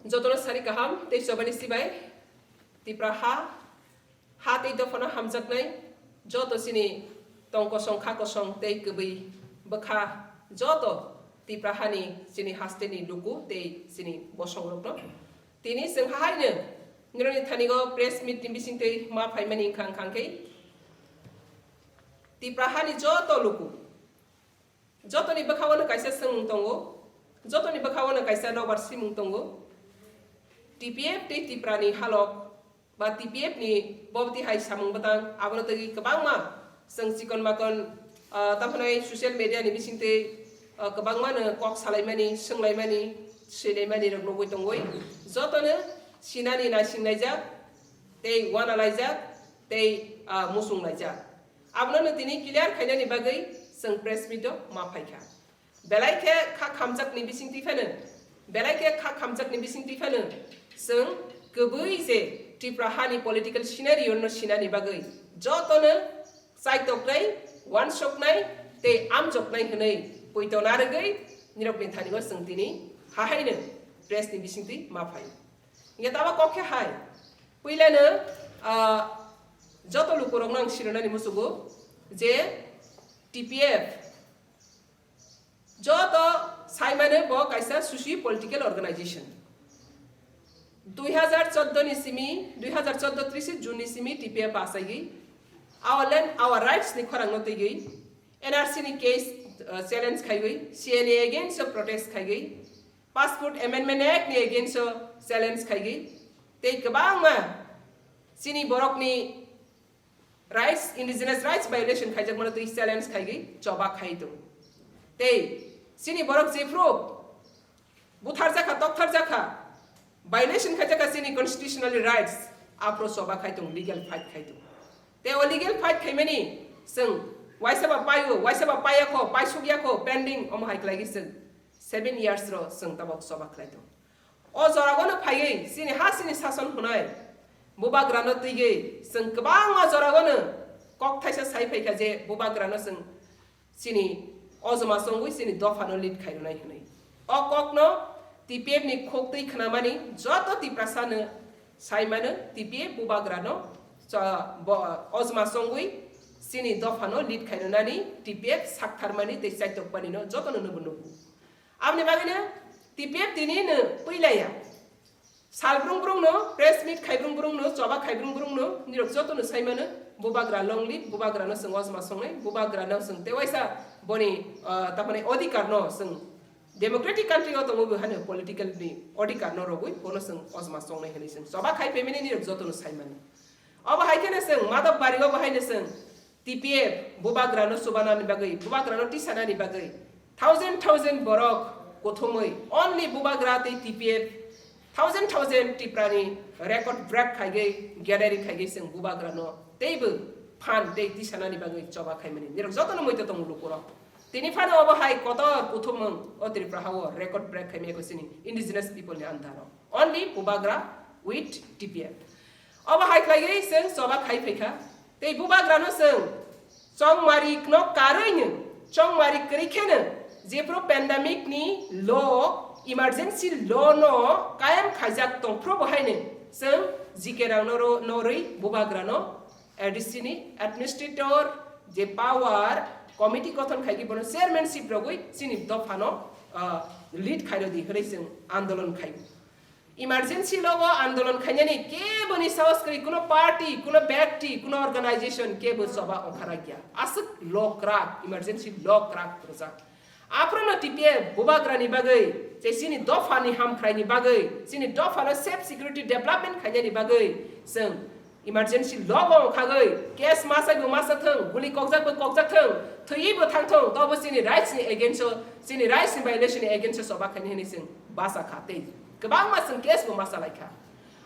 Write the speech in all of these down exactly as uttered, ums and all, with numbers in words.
Jotono sari kaham tei chobani sibai Tipra ha, ha tei dophano hamjaknai joto chini tong kosong kha kosong tei kwbwi bwkha joto Tipra hani chini hasteni luku tei chini bosongrokno. Tini chwng hahaino nirokni thanigo press meet ni bisingtwi ma phaimani wngkha wngkha khe Tipra hani joto luku. Jotoni bwkhao no kaisa swngmung tongo, jotoni bwkhao no kaisa nobar simung tongo. T P F tei Tipra ni halok ba T P F ni bobti hai samung bwtang abono twi kwbangma chwng chikon makon, ah, tamo hwnwi social media ni bisingtwi, ah, kwbangma no kok salaimani, swnglaimani, swilaimani rok nugwi tongwi jotono sinani naising laijak tei wana laijak tei, ah, musung laijak. Abono no tini clear khainani bagwi chwng press meet o ma phaikha. Belai khe kha khamjakni bisingtwi phano, belai khe kha khamjakni bisingtwi phano chwng kwbwi je Tripura hani political scenario no sinani bagwi jotono chaitoknai, wansoknai tei amjoknai hwnwi poito narwgwi nirokni thani o chwng tini hahaino press ni bisingtwi ma phai. Hingke tabo kok khe hai, puilano, ah, joto lukurokno ang sirinani musugo je T P F joto saimano bo kaisa socio political organization. Dui hazar chordo ni simi, dui hazar chordo trise June ni simi T P F achaigwi our land, our rights ni khorang no twigwi N R C ni case, uh, challenge khaiwi, C N A against o protest khaiwi, Passport Amendment Act ni against o challenge khaigwi, tei kwbangma chini borokni rights, indigenous rights violation khaijakmano twi challenge khaigwi choba khai tongo. Tei chini borok jephru butharjakha, toktharjakha, violation khaijakha chini constitutional rights, aphuru choba khai tongo, legal fight khai tongo. Tei o legal fight khaimani chwng waisa ba paio, waisa ba paiyakho, paisukyakho, pending, omo hai khlaigwi chwng seven years ro chwng tabok choba khlai tongo. O joragwno phaiwi chini ha chini sason hwnwi bubagrano twigwi chwng kwbangma joragwno kok thaisa sai phaikha je bubagrano chwng chini ojoma chongwi chini dophano lead khairwnai hwnwi. O kokno T P F ni khuk twi khnamani joto Tiprasano saimano T P F bubagrano cha-, bo-, ojoma chongwi chini dophano lead khairwnani T P F saktharmani tei chaitokmanino jotono nubo nugo. Aboni bagwino T P F tini no puilaya. Sal brung brung no, press meet khai brung brung no, choba khai brung brung no, nirok joto no sai mano, bubagra long live, bubagra no chwng ojma songnai, bubagra no chwng tewaisa boni, ah, tamani odhikar no chwng democratic country o tongo bo hano political ni odhikar no rogwi bono chwng ojma songnai hinwi chwng choba khai phaimani nirok joto no sai mano. Obo hai kheno chwng Madhab Barik o bo haino chwng T P F bubagrano chubanani bagwi, bubagrano tisanani bagwi thousand thousand borok kuthumwi only bubagra tei T P F thousand thousand Tiprani record break khaigwi, gallery khaigwi chwng bubagrano teibo phan tei tisanani bagwi choba khaimani. Nirok jotono muitu tongo lukurok. Tini phano obo hai kotor kuthumung o Tripura hao record break khaimaya kho chini indigenous people ni andaro. Only bubagra with T P F. Obo hai khlaiwi chwng choba khai phaikha. Tei bubagrano chwng chongmari no karwi no, chongmari kwrwi kheno, jephru pandemic ni law, emergency law no kayam khaijak tongphru bo haino chwng G K rang no ro-, norwi bubagrano A D C ni administrator je power committee gothon khaigwi bono chairmanship rogwi chini dophano, ah, lead khairodi hwnwi chwng andolon khaibo. Emergency law o andolon khainani keboni sahos kwrwi, kuno party, kuno byakti, kuno organization kebo choba ongkhara gya. Aswk law kwrak, emergency law kwrak rwjak. Aphuru no T P F bubagrani bagwi, tei chini dophani hamkhraini bagwi, chini dophano safe security development khainani bagwi chwng emergency law bo ongkhagwi case masai bo masa thung, guli kokjak bo kokjak thung, thwiwi bo thang thung, tobo chini rights ni against o, chini rights ni violation ni against o choba khaini hwnwi chwng basa kha tei kwbangma chwng case bo masa lai kha.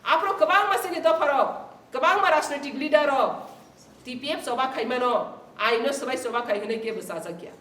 Aphuru kwbangma chini dopharok, kwbangma rajnoitik leader rok T P F choba khaimano, aino swbai choba khai hwnwi kebo chajak ya.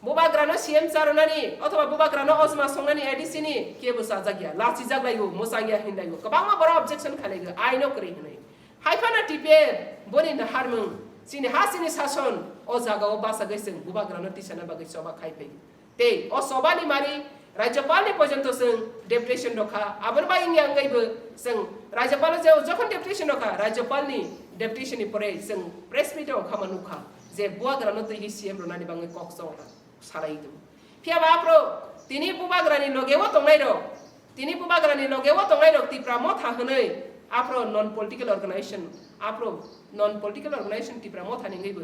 Bubagrano C M charwnani othoba bubagrano ojma songnani A D C ni kebo chajak ya, lachijak laio, mwchang ya hinlaio, kwbangma borok objection khalaigo, aino kwrwi hwnwi. Haiphano T P F boni naharmung, chini ha chini sason o jagao bachagwi chwng bubagrano tisana bagwi choba khai phai. Tei o chobani mari Rajyapal ni porjonto chwng deputation rokha, aboni bagwi wngya wngwi bo chwng Rajyapal o je jokhon deputation rokha, Rajyapal ni deputation ni pore chwng press meet o kha ma nukha je bubagra no twi C M rwnani bagwi kok chongkha salai tongo. Phiya ba aphro tini bubagra ni loge o tongnai rok, tini bubagra ni loge o tongnai rok Tipra Motha hwnwi aphro non political organization, aphro non political organization Tipra Motha ni wngwi bo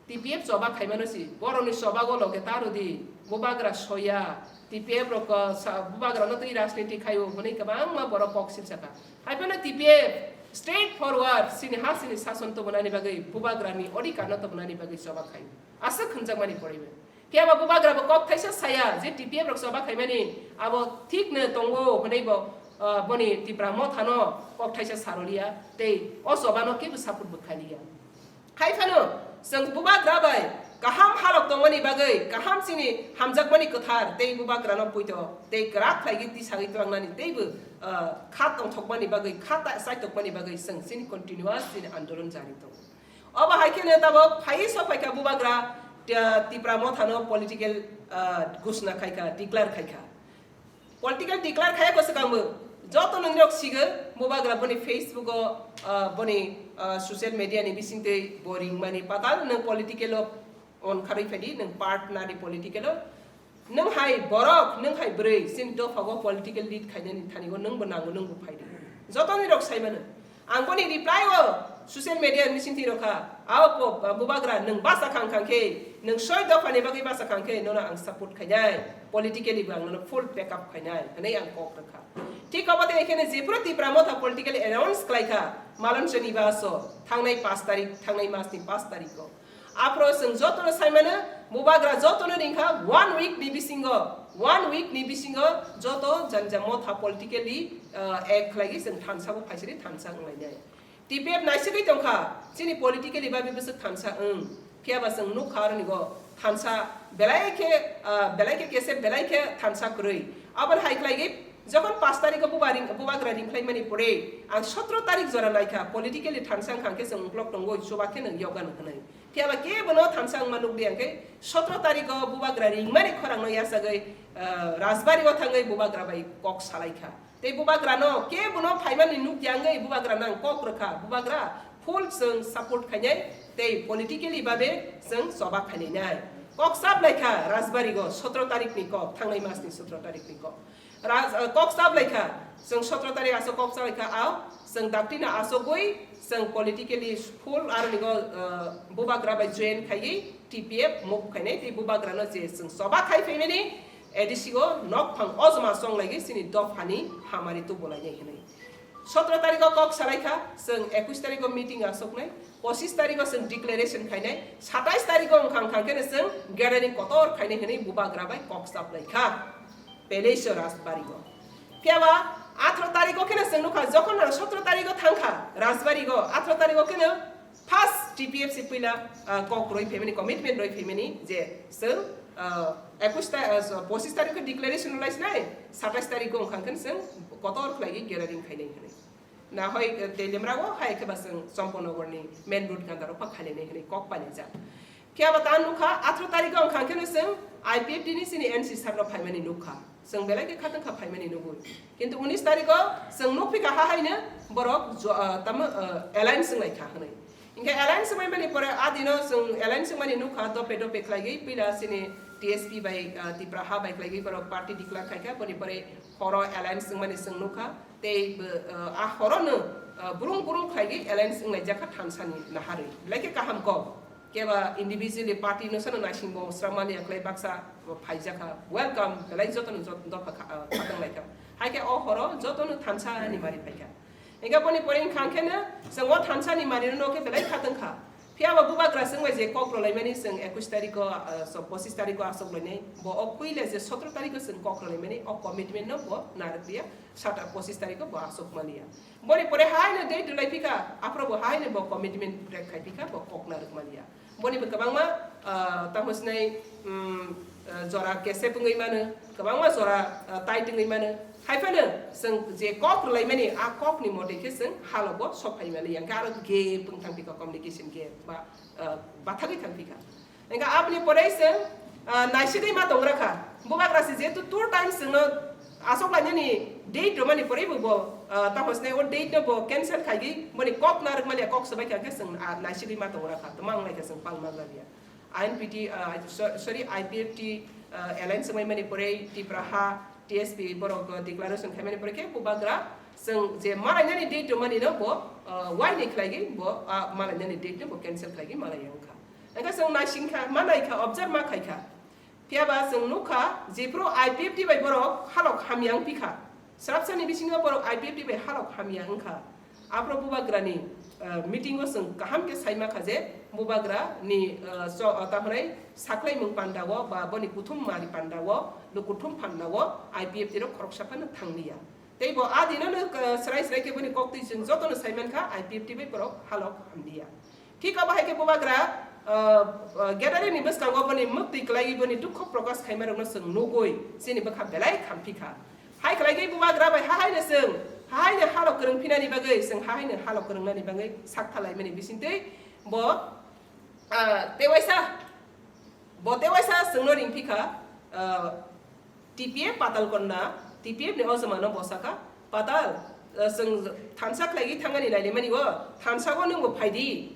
T P F choba khaimano si, borokni chobago loge ta rwdi, bubagra soya, T P F rok, uh, sa-, bubagrano twi rajniti khaio hwnwi kwbangma borok kok silsakha. Haiphano T P F straight forward chini ha chini sason tubunani bagwi, bubagrani odhikarno tubunani bagwi choba khaio. Aswk hwnjakmani poribe. Phiya ba bubagra bo kok thaisa saya je T P F rok choba khaimani abo thik no tongo hwnwi bo, uh, boni Tipra Mothano kok thaisa saroliya tei o chobano kebo support bo khailiya. Hai phano chwng bubagra bai kaham halok tongmani bagwi, kaham chini hamjakmani kwthar tei bubagrano poito tei kwrak khlaigwi tisagwi tlangnani teibo, ah, kha tongthokmani bagwi, kha ta-, chaitokmani bagwi chwng chini continuous chini andolon jari tongo. Obo hai kheno tabok phaiwi sok phaikha bubagra, ah, Tipra Mothano political, ah, ghosna khaikha, declare khaikha. Political declare khaya ko swkang bo. Joto nwngrok sigo, bubagra boni Facebook o, ah, boni, ah, social media ni bisingtwi bo ringmani patal nwng political o on kharwi phaidi, nwng part nadi political o. Nwng hai borok, nwng hai bwrwi, chini dopha o political lead khainani thani o nwng bo nango, nwng bo phaidi. Joto nwngrok sai mano. Ang boni reply o social media ni bisingtwi rokha. Ao po, bubagra nwng basa khang khang khe, nwng soi dopha ni bagwi basa khang khe, nono ang support khainai. Politically bo ang nono full backup khainai. Hwnwi ang kok rwkha. Thik obo tei ekhene jephuru Tipra Motha politically announce khlaikha, Malon Chanibaso, thangnai pash tarik, thangnai mas ni pash tarik o. Aphro chwng jotono sai mano, bubagra jotono ringkha one week ni bisingo, one week ni bisingo joto janja motha politically, uh, act khlaigwi chwng thansa bo phaisiri thansa wnglainai. T P F naisigwi tongkha, chini politically babi bwswk thansa wng, phiya ba chwng nukha aroni go thansa belai khe, ah, belai khe kesep, belai khe thansa kwrwi. Aboni hai khlaigwi jokhon pash tarikho buba ring-, bubagra ringkhlaimani pore ang sotro tarik jora naikha, politically thansa wngkha khe chwng uklok tongo, chuba khe nwng yoga nw hwnwi. Phiya ba kebo no thansa wngma nukdi ang khe sotro tarikho bubagra ringmani khorang no yachagwi, ah, Rajbari o thangwi bubagra bai kok salaikha. Tei bubagrano kebono phaimani nukya wngwi bubagrano ang kok rwkha. Bubagra full chwng support khainai tei politically babe chwng choba khainainai. Kok sap laikha Rajbari go sotro tarikni kok, thangnai masni sotro tarikni kok. Raj-, uh, kok sap laikha, chwng sotro tarik aswk kok sap laikha, ao chwng dakti no aswkgwi chwng politically full aroni go, uh, bubagra bai join khaiwi T P F move khainai tei bubagrano je chwng choba khai phaimani A D C o nokphang ojma chonglaigwi chini dophani hamari tubulainai hwnwi. Sotro tarikho kok salaikha, chwng ekush tarikho meeting asoknai, pochis tarikho chwng declaration khainai, satais tarikho wngkha wngkha kheno chwng gathering kotor khainai hwnwi bubagra bai kok chaplaikha Palace o Rajbari o. Phiya ba atharo tarikho kheno chwng nukha, jokhon ang sotro tarikho thangkha Rajbari o, atharo tarikho kheno first T P F C puila, ah, kok roi phaimani, commitment roi phaimani je chwng, ah, ekush ta-, ah, so, pochis tarikho declaration rwlai sinai, satais tarikho wngkha khe chwng kotor khlaiwi gathering khainai hwnwi. Na hoi, eh, Teliamra o hai khe ba chwng Champanagar ni main road ganda rok pha khainai hwnwi kok painai jak. Phiya ba ta nukha, atharo tarikho wngkha khe chwng I P F T ni chini N C sir no phaimani nukha. Chwng belai khe khatungkha phaimani nugwi. Kintu unis tarikho chwng nukphikha ha haino borok jo-, ah, tamo, ah, alliance wnglaikha hwnwi. Hinkhe alliance wngmani pore a dino chwng alliance wngmani nukha, dope dope khlaigwi puila chini T S P bai, ah, Tipra ha bai khlaigwi borok party declare khaikha, boni pore horo alliance wngmani chwng nukha. Tei bo, ah, a horono, ah, burung burung khlaigwi alliance wnglaijak kha thansa ni naharwi. Belai khe kaham kok. Keba individually party no sano naising bo sramani aklai baksa phaijakha. Welcome, belai jotono jot-, dopha kha, ah, khatang laikha. Hai khe o horo jotono thansa ni mari phaikha. Hingkhe boni pore wngkha khe no chwng o thansa ni mari no khe belai khatang kha. Phiya ba bubagra chwng bai je kok rwlaimani chwng ekush tarikho, ah, so pochis tarikho asok lainai. Bo o puila je sotro tarikho chwng kok rwlaimani o commitment no bo narwk liya. Sata pochis tarikho bo asok maliya. Boni pore haino date rwlai phikha, aphuru bo haino bo commitment break khai phikha, bo kok narwk maliya. Boni bo kwbangma, ah, tamo sinai, um, ah, jora kesep wngwi mano, kwbangma jora, ah, tight wngwi mano. Hai phano chwng je kok rwlaimani, a kokni mote khe chwng halogo sok phai maliya, hwnkhe aro gap wng thang phikha, communication gap ba, ah, bathagwi thang phikha. Hingkhe aboni pore chwng Ah, naisigwi ma tongra kha. Bubagra se jehetu two times chwngno asok lainani date rwmani pore bo, bo, ah, tamo sinai o date no bo cancel khaigwi boni kok narwk manya, kok swbai kha khe chwng, ah, naisigwi ma tongra kha. Tamo wng lai kha chwng palma jaliya. I N P T, ah, so-, sorry, I P F T, ah, alliance wngmani pore Tipra ha T S P borok, ah, declaration khaimani pore khe Bubagra chwng je malainani date rwmani no bo, ah, why ni khlaigwi bo, ah, malainani date no bo cancel khlaigwi malai wng kha. Hingke chwng naising kha, ma nai kha, observe ma khai kha. Phiya ba chwng nuk kha, jephru I P F T bai borok halok hamya wng pi kha. Srapsani bisingo borok I P F T bai halok hamya wng kha. Aphuru Bubagrani, eh, meeting o chwng kaham khe sai ma kha je, Bubagra ni, eh, so, eh, tamo hwnai saklaimung panda o ba boni kuthum mari panda o, lukuthum panda o I P F T rok khoroksa phano thang liya. Tei bo a dino no, eh, srai srai khe boni kok twi chwng jotono sai man kha, I P F T bai borok halok ham liya. Thik abo hai khe Bubagra, ah, ah, gathering ni bwskango boni mwktwi kwlaiwi boni dukho prokash khaima rokno chwng nugwi chini bwkha belai khamphi kha. Hai khlai khe Bubagra bai hahaino chwng, hahaino halok kwrwng phinani bagwi, chwng hahaino halok kwrwngnani bagwi sak thalaimani bisingtwi bo, ah, tewaisa, bo tewaisa chwngno ringphi kha, ah, T P F Patal Konna, T P F ni ojomano bo sakha, Patal, eh, chwng thansa khlaigwi thangani nailaimani o, thansa o nwngbo phaidi.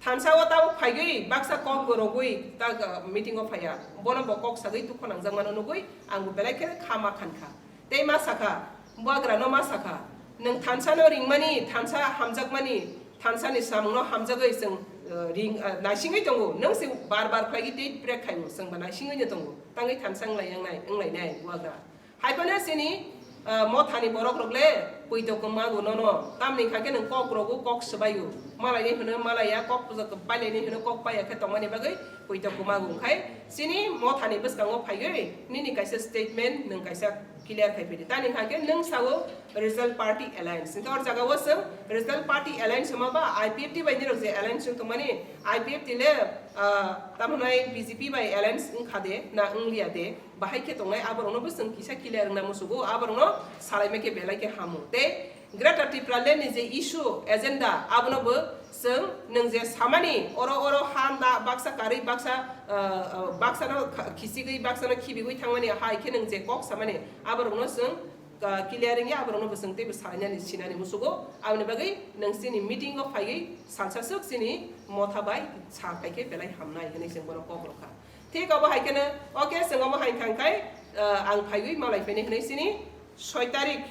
Thansa o tabuk phaigwi baksa kok bo rogwi ta, eh, meeting o phaiya. Bono bo kok sagwi dukho nangjak mano nugwi ang bo belai khe kha ma khan kha. Tei ma sakha, Bubagra no ma sakha, nwng thansa no ringmani, thansa hamjakmani, thansa ni samung no hamjagwi chwng, eh, ring, eh, naisingwi tongo. Nwng se bar bar khlaigwi tei prek khaio, chwng bo naisingwi no tongo. Tangwi thansa wnglainai, wnglainai Bubagra. Hai phano chini, ah, mothani borok rok le poito kwmago nono. Tamni kha khe nwng kok rogo, kok swbaio. Malai ni hwno malaiya, kok pailaini hwno kok paiya khe tongmani bagwi poito kwmago. Wngkhai chini mothani bwskango phaiwi nini kaisa statement nwng kaisa clear khai phidi. Tani kha khe nwng sao Regional Party Alliance. Hwnkhe or jaga o chwng Regional Party Alliance hwnma ba I P F T bai nirok je alliance wng tongmani, I P F T le, ah, tamo hwnai B J P bai alliance wngkha de na wngliya de? Bahai khe tongnai, aborokno bo chwng kisa clear wngna musugo, aborokno salaima khe belai khe hamu. Tei Greater Tipraland ni je issue, agenda, abono bo chwng nwng je samani, oro oro ha na baksa karwi baksa, ah, ah, baksa no kha-, khichigwi baksa no khibigwi thangmani, hai khe nwng je kok samani, aborokno chwng, ah, clear wngya, aborokno bo chwng teibo salainani sinani musugo. Aboni bagwi nwng chini meeting o phaiwi salsa swk chini motha bai sa phai khe belai hamnai hwnwi chwng bono kok rwkha. Thik abo hai kheno, okay, chwng omo hai thang khai, ah, ang phaiwi malai phini hwnwi chini soi tarik,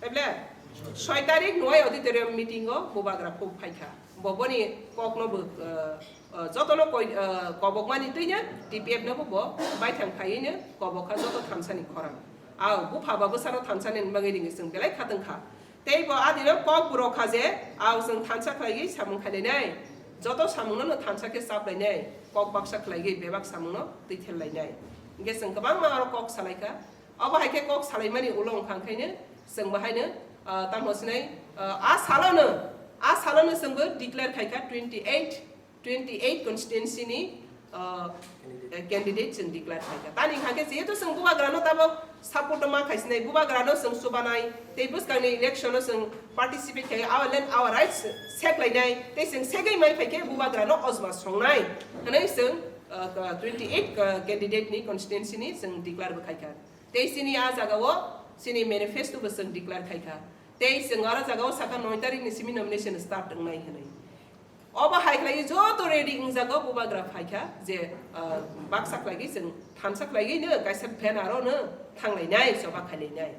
eble soi tarik Nuai Auditorium meeting o Bubagra phuk phai kha. Bo boni kokno bo, ah, ah, jotono koi, ah, kobokmani twino T P F no bo, bo baithang phaiwino kobok kha joto thansani khorang. Au, bupha ba bwsano thansani bagwi ringwi chwng belai khatwng kha. Tei bo adino kok bo rwkha je, au chwng thansa khlaiwi samung khainai, joto samungno no thansa khe chaplainai, kok baksa khlaiwi bebak samungno twithel lainai. Hingkhe chwng kwbangma oro kok salaikha. Obo hai khe kok salaimani ulo wngkha khaino chwng bo haino, ah, tamo sinai, ah, a salono, a salono chwng bo declare khaikha twenty eight, twenty eight constituency ni, ah, candidate chwng declare khaikha. Tani hwnkha khe jehetu chwng Bubagrano tabok support ma khaisinai, Bubagrano chwng chubanai, tei bwskangni election o chwng participate khai our land, our rights seklainai, tei chwng segwi mai phai khe Bubagrano ojma songnai hwnwi chwng, ah, twenty eight candidate ni constituency ni chwng declare bo khaikha. Tei chini a jaga o chini manifesto bo chwng declare khaikha. Tei chwng aro jaga o sakha noi tarik ni simi nomination start wngnai hwnwi. Obo hai khlaiwi joto ready wngjago, Bubagra phaikha je, ah, baksa khlaiwi chwng thansa khlaiwi no kaisa banner o no thanglainai, choba khailainai.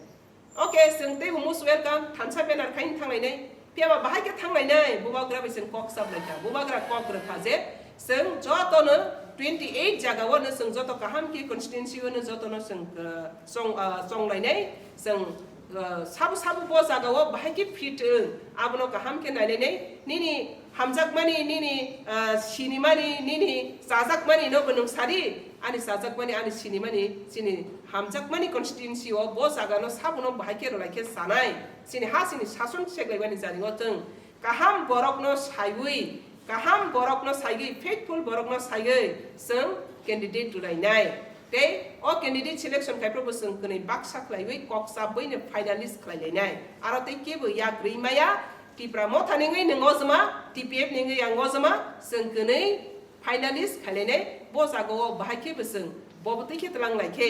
Okay, chwng teibo most welcome, thansa banner khai thanglainai. Phiya ba bahai khe thanglainai, Bubagra bai chwng kok chaplaikha. Bubagra kok rwkha je chwng jotono twenty eight jaga o no chwng joto kaham khe constituency o no jotono chwng, ah, chong, ah, chonglainai, chwng, ah, sabo sabo bo jaga o bahai khe fit wng, abono kaham khe nailainai. Nini hamjakmani, nini, ah, sinimani, nini chajakmani no bo nwng sadi, ani chajakmani, ani sinimani, chini hamjakmani constituency o bo jaga no sabono bahai khe rwlai khe chanai, chini ha chini sason seklaimani jani o chwng kaham borokno saiwi, kaham borokno saiwi, faithful borokno saiwi chwng candidate rwlainai. Tei o candidate selection khai phuru bo chwng kwnwi baksa khlaiwi kok chabwi no finalist khlailainai. Aro tei kebo yak rwi maya, Tipra Motha ni wngwi nwng ojma, T P F ni wngwi ang ojma, chwng kwnwi finalist khailainai, Bo jaga o bahai khe bo chwng bo bwtwi khe twlang lai khe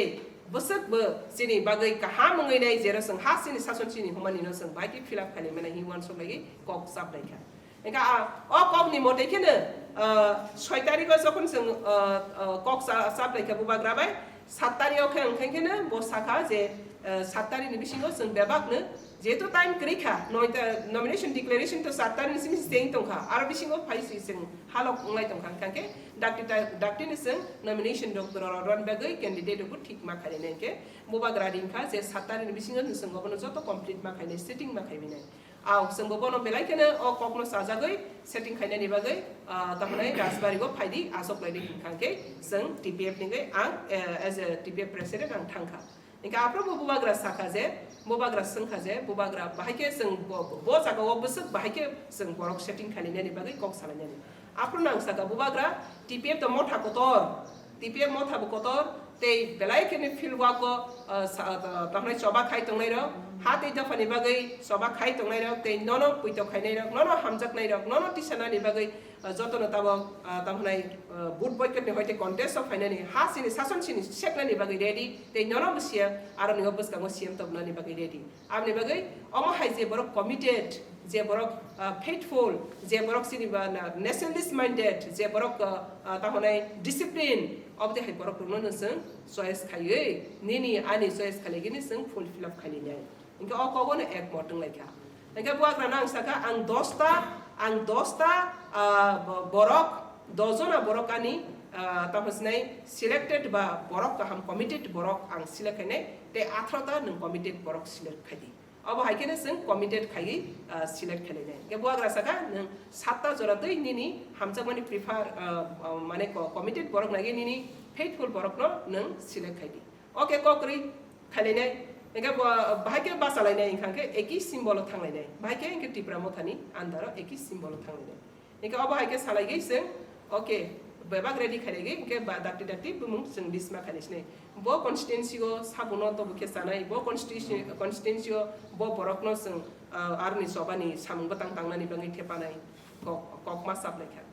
bwswk bo chini bagwi kaham wngwi nai, jero chwng ha chini sason chini humani no chwng bahai khe fill up khainai mani hinwi uansuk laiwi kok chap lai kha. Engkha a, o kok ni mote kheno, ah, soi tarikh o jokhon chwng, ah, ah, kok cha-, chap lai kha bubagra bai, sat tarikh o khe wngkha kheno bo sakha je, ah, sat tarikh ni bisingo chwng bebak no, jehetu time kwrwi kha, noita nomination declaration to sat tarikh ni simi se tong kha, aro bisingo phai si chwng halok wnglai tong kha, hwnkha khe dakti ta-, dakti ni chwng nomination rok ro-, ro-, rwna bagwi candidate rok bo thik ma khainai, hwnkhe bubagra ring kha je sat tarikh ni bisingo chwng obono joto complete ma khainai, setting ma khainai. Aw, chwngbo bono belai kheno o kokno chajagwi setting khainani bagwi, ah, tamo hwnai Rajbari o phaidi, achuk laidi hwnkha khe chwng T P F ni wngwi ang, eh, as a T P F president ang thangkha. Hwnkhe aphrobo bubagra sakha je, bubagra swngkha je, bubagra bahai khe chwng bo, bo jaga o bwswk bahai khe chwng borok setting khainani bagwi kok salainani. Aphro nang sakha bubagra T P F to motha kotor, T P F motha bo kotor, tei belai kheno field work o, ah, sa-, ah, tamo hwnai choba khai tongnai rok, ha tei dopha ni bagwi choba khai tongnai rok, tei nono puito khainai rok, nono hamjaknai rok, nono tisanani bagwi, ah, jotono tabok, ah, tamo hwnai, ah, vote boycott ni hoite contest o phainani, ha chini sason chini seknani bagwi ready, tei nono bo siya, aro ni o bwskango C M tobnani bagwi ready. Aboni bagwi omo hai je borok committed, je borok, ah, faithful, je borok chini ba na nationalist minded, je borok, ah, ah, tamo hwnai discipline, oboni hai borok rokno no chwng choice khaiwi, nini ani choice khailaigini chwng fulfill up khailainai. Hwnkhe o kogono ekmot wnglaikha. Hwnkhe bubagrano ang sakha, ang dosta, ang dosta, ah, bo-, borok, dos jona borok ani, ah, tamo hwnai selected ba borok kaham committed borok ang select khainai, tei atharo ta nwng committed borok select khaidi. Obo hai kheno chwng committed khaiwi, ah, select khailainai. Hwnkhe bubagra sakha, nwng satta jora twi nini hamjakmani prefer, ah, ah, mane co-, committed borok naiwi nini faithful borokno nwng select khaidi. Okay, kok kwrwi khailainai. Hwnkhe bo, bahai khe bachalainai wngkha khe eki symbol o thanglainai. Bahai khe hwnkhe Tipra Mothani under o eki symbol o thanglainai. Hwnkhe obo hai khe salaigwi chwng, okay, bebak ready khailaigwi, hwnkhe ba dakti dakti bumung chwng list ma khainai sinai. Bo constituency o sabuno tobo khe chanai, bo constituency, constituency o bo borokno chwng, ah, aroni chobani samung bwtang tangnani bagwi thepanai kok, kok ma chaplaikha.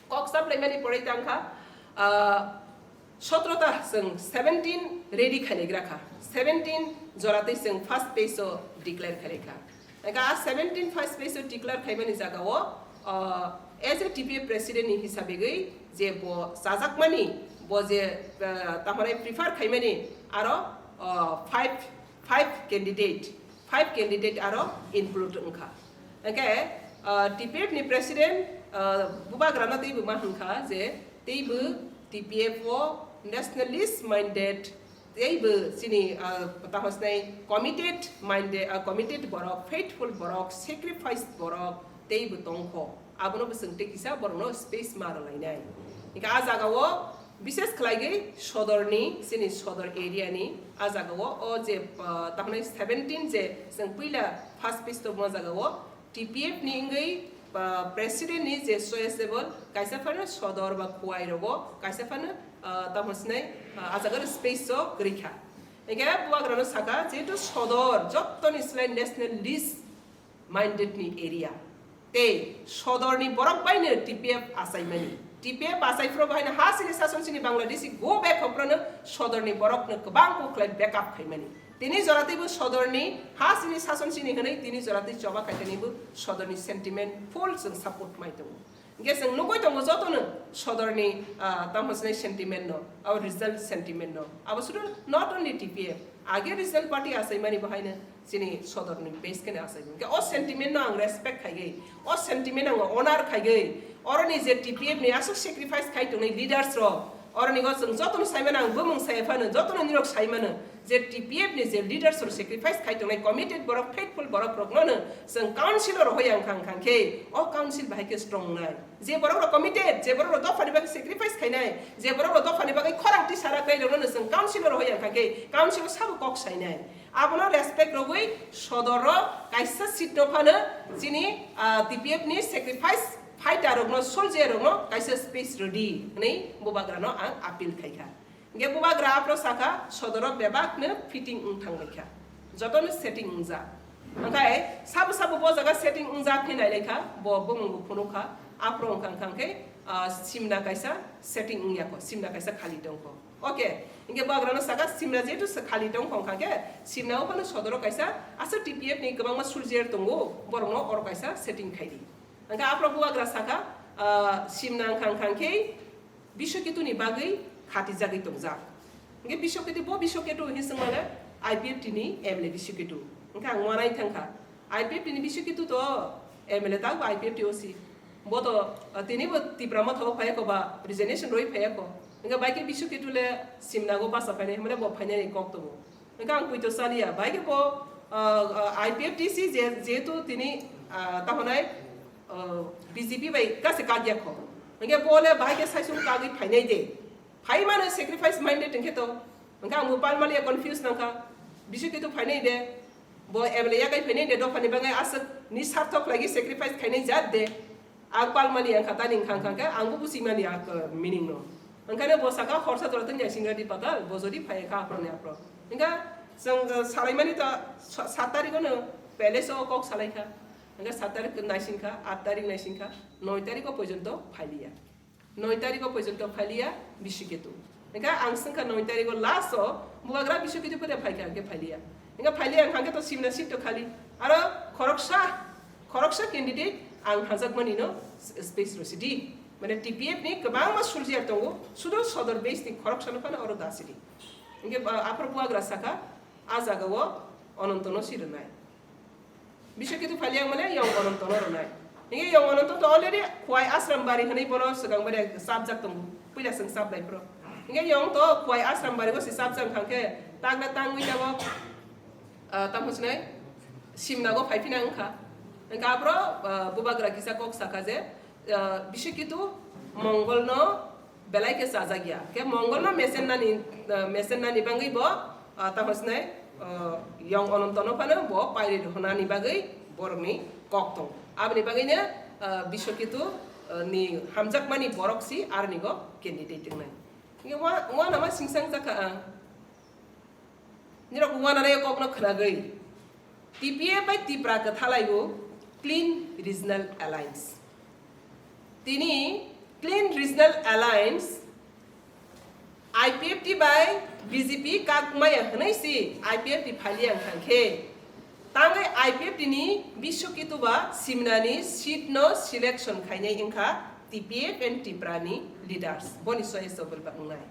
Kok chaplaimani pore tangkha, ah, Sotro ta chwng seventeen ready khainai gra kha. Seventeen jora twi chwng first phase o declare khainai kha. Hwnkhe a seventeen first phase o declare khaimani jaga o, ah, as a T P F president ni hisabigwi je bo chajakmani, bo je, ah, tamo hwnai prefer khaimani aro, ah, five, five candidate, five candidate aro include wngkha. Hwnkhe, ah, T P F ni president, ah, bubagrano teibo ma hwnkha je teibo T P F o nationalist minded, teibo chini, ah, tamo hwnai committed minded, ah, committed borok, faithful borok, sacrifice borok teibo tongkho. Abono bo chwng tei kisa borokno space ma rwlainai. Hwnkhe a jaga o bishes khwlaigwi sodorni, chini sodor area ni a jaga o, o je, ah, tamo hwnai seventeen je chwng puila first phase tongma jaga o T P F ni wngwi, ah, president ni je choiceable kaisa phano sodor ba Khowai rogo kaisa phano, ah, tamo hwnai, ah, a jaga o space o kwrwi kha. Hwnkhe bubagrano sakha, jehetu sodor jottoni slai nationalist minded ni area. Tei sodorni borok baino T P F achaimani. T P F achai phro bahaino ha chini sason chini Bangladeshi go back hok phrono sodorni borokno kwbang kok khlai backup khaimani. Tini jora teibo sodorni ha chini sason chini hwnwi tini jora tei choba khaitanibo sodorni sentiment full chwng support mai tongo. Hwnkhe chwng nugwi tongo jotono sodorni, ah, tamo hwnai sentiment no, abo regional sentiment no. Abo sudu not only T P F, age regional party achaimani bahaino chini sodorni base kheno achai. Hwnkhe o sentiment no ang respect khaigwi, o sentiment ang honor khaigwi, oroni je T P F ni aswk sacrifice khai tongnai leaders rok, oroni go chwng jotono saimano ang bumung sai phano, jotono nirok saimano, je T P F ni je leaders rok sacrifice khai tongnai, committed borok, faithful borok rokno no chwng council o rohoi ang khang khang khe, o council bahai khe strong nai. Je borok rok committed, je borok rok dophani bagwi sacrifice khainai, je borok rok dophani bagwi khorang tisa raknai rokno no chwng council o rohoi ang khang khe, council o sabo kok sainai. Abono respect rwgwi sodoro kaisa seat no phano chini, ah, T P F ni sacrifice fighter rokno, soldier rokno kaisa space rwdi hwnwi bubagrano ang appeal khaikha. Hwnkhe bubagra aphro sakha, sodoro bebakno fitting wng thangbaikha. Jotono setting wngjak. Hwnkhe sabo sabo bo jaga setting wngjak khe nailaikha, bo bumungbo phunukha, aphro wngkha wngkha khe ah, simna kaisa setting wngya kho, simna kaisa khali tong kho. Okay, hingke bubagrano saka simna jehetu se khali tong kho, hingkha khe simna o phano sodoro kaisa aswk T P F ni kwbangma soldier tongo, borokno oro kaisa setting khai di. Hingkhe aphro bubagra saka, ah, simna wngkha, hingkha khe Biswaketu ni bagwi khatijagwi tongjak. Hingke Biswaketu, bo Biswaketu hinwi swngmale I P F T ni M L A Biswaketu. Hingke ang uanaui thangkha. I P F T ni Biswaketu to M L A ta bo I P F T O C. Bo to, ah, tini bo Tipra Motha o phaiya kho ba resignation rwi phaiya kho. Hingke bai khe Biswaketu le simna go basa phainai hwnmale bo phainani kok tongo. Hingke ang poito saliya, bai khe bo, ah, ah, I P F T C je, jehetu tini, ah, tahonai, ah, B J P bai kase kagya kho. Hingke bo le bai khe saisung kagwi phainai de. Phai mano sacrifice minded hingke to. Hingke ang bo palmaliya confuse nangkha. Biswaketu phainai de. Bo M L A yakai phainai de, dophani bagwi aswk ni sarthok lagi sacrifice khainai jat de. Ang palmani ang kha tani wngkha, wngkha khe ang bo buchimani a, meaning no. Wngkhano bo saka horsa jora tong ya singra di patal, bo jodi phai kha aphro ni aphro. Wngkha chwng, uh, salaimani ta sa-, sat tarikh no palace o kok salai kha. Wngkha sat tarikh naising kha, at tarikh naising kha, noi tarikh o porjonto phailiya. Noi tarikh o porjonto phailiya Biswaketu. Wngkha ang swngkha noi tarikh o last o bubagra Biswaketu pore phaikha, hingke phailiya. Hingke phailiya wngkha khe to simna seat to khali. Aro khoroksa, khoroksa candidate ang hajakmani no space rw sidi. Mane T P F ni kwbangma soldier tongo, sudo sodor base ni khoroksa no phano oro da sidi. Hingke, ah, aphro bubagra saka, a jaga o Ononto no si rwnai. Biswaketu phailiya wngmale yong Ononto no rwnai. Hingke yong Ononto to already Khowai Ashram Bari hwnwi bono swkang bari chapjak tongo. Puila chwng chap nai phro. Hingke yong to Khowai Ashram Bari o se chapjak wngkha khe tangna tangwi tabok, ah, tamo sinai simna go phai phina wngkha. Hingke aphro, ah, bubagra kisa kok saka je, ah, Biswaketu Mongol no belai khe chajak ya. Khe Mongol no mesen nani, ah, mesen nani bagwi bo, ah, tamo sinai, ah, yong Ononto no phano bo pairi rwhwnani bagwi borokni kok tong. Aboni bagwi no, ah, Biswaketu, ah, ni hamjakmani borok si aroni go candidate wngnai. Hingke wa, wa nama singsang jakha ang. Nirok wananai kokno khwnagwi T P F bai Tipra kwthalai o Clean Regional Alliance. Tini Clean Regional Alliance I P F T bai B J P kakmaya hwnwi si I P F T phailiya wngkha khe tangwi I P F T ni Biswaketu ba simnani seat no selection khainai wngkha T P F and Tipra ni leaders, boni soya sobol ba wngnai.